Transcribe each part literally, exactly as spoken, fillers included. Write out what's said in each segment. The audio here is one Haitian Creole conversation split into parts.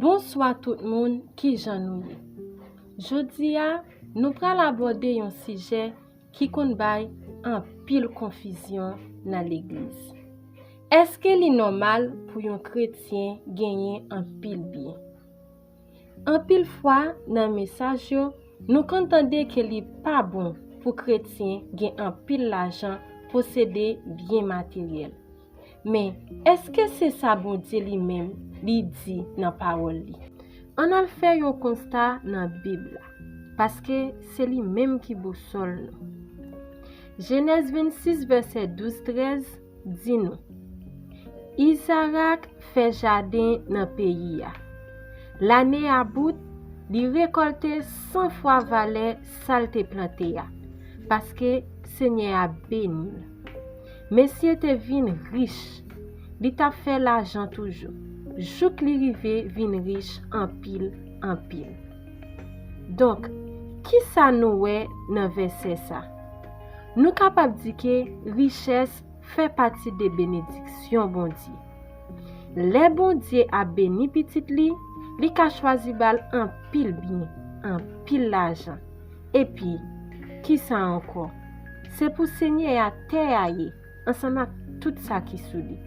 Bonswa tout moun, kijan nou ye? Jodi a, nou pral abòde yon sijè ki konn bay anpil konfizyon nan legliz. Èske li nòmal pou yon kretyen genyen anpil byen? Anpil fwa nan mesaj yo, nou konn tande ke li pa bon pou kretyen gen anpil lajan, posede byen materyèl. Men, èske se sa Bondye li menm li di nan pawòl li? Ann al fè yon konsta nan Bib la, paske se li menm ki bousòl nou. Jenèz vennsis, vèsè douz, trèz di nou, Izarak fè jaden nan peyi a. Lane a bout, li rekòlte san fwa valè sa l te plante a, paske Senyè a beni l. Mesye te vin rich, li t ap fè lajan toujou, jouk li rive vin rich anpil, anpil. Donk, kisa nou wè nan vèsè sa? Nou kapab di ke richès fè pati de benediksyon Bondye. Lè Bondye ap beni pitit li, li ka chwazi ba l anpil byen, anpil lajan. Epi, kisa ankò? Se pou Senyè a tè a ye, ansanm ak tout sa ki sou li.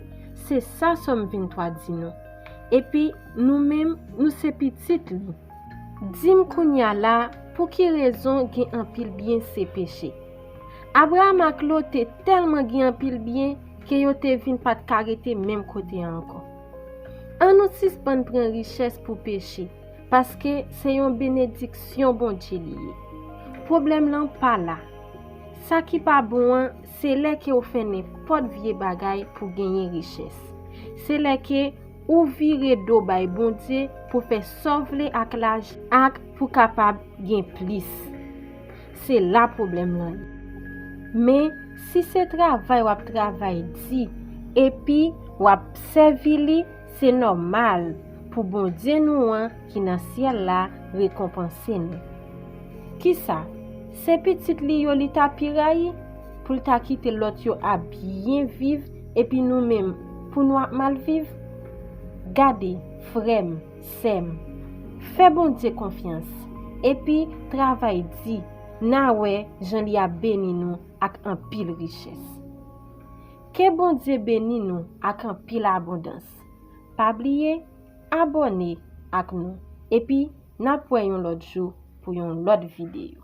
Se sa Sòm venntwa di nou. Epi, nou menm, nou se pitit li. Di m kounye a la, pou ki rezon gen anpil byen se peche? Abraram ak Lot te tèlman gen anpil byen ke yo te vin pa t ka rete menm kote a ankò. Ann nou sispann pran richès pou peche, paske se yon benediksyon Bondye li ye. Pwoblèm lan pa la. Sa ki pa bon an, se lè ke w fè nenpòt vye bagay pou genyen richès. Se lè ke ou vire do bay Bondye pou fè sa w vle ak lajan ak pou kapab gen plis. Se la pwoblèm lan ye. Men, si se travay w ap travay di epi w ap sèvi li, se nòmal pou Bondye nou an ki nan syèl la rekonpanse nou. Kisa? Se pitit li yo li ta pi rayi pou l ta kite lòt yo ap byen viv epi nou menm pou nou ap mal viv? Gade, frè m, sè m, fè Bondye konfyans epi travay di, n a wè jan li ap beni nou ak anpil richès. Ke Bondye beni nou ak anpil abondans. Pa bliye abòne ak nou epi n ap wè yon lòt jou pou yon lòt videyo.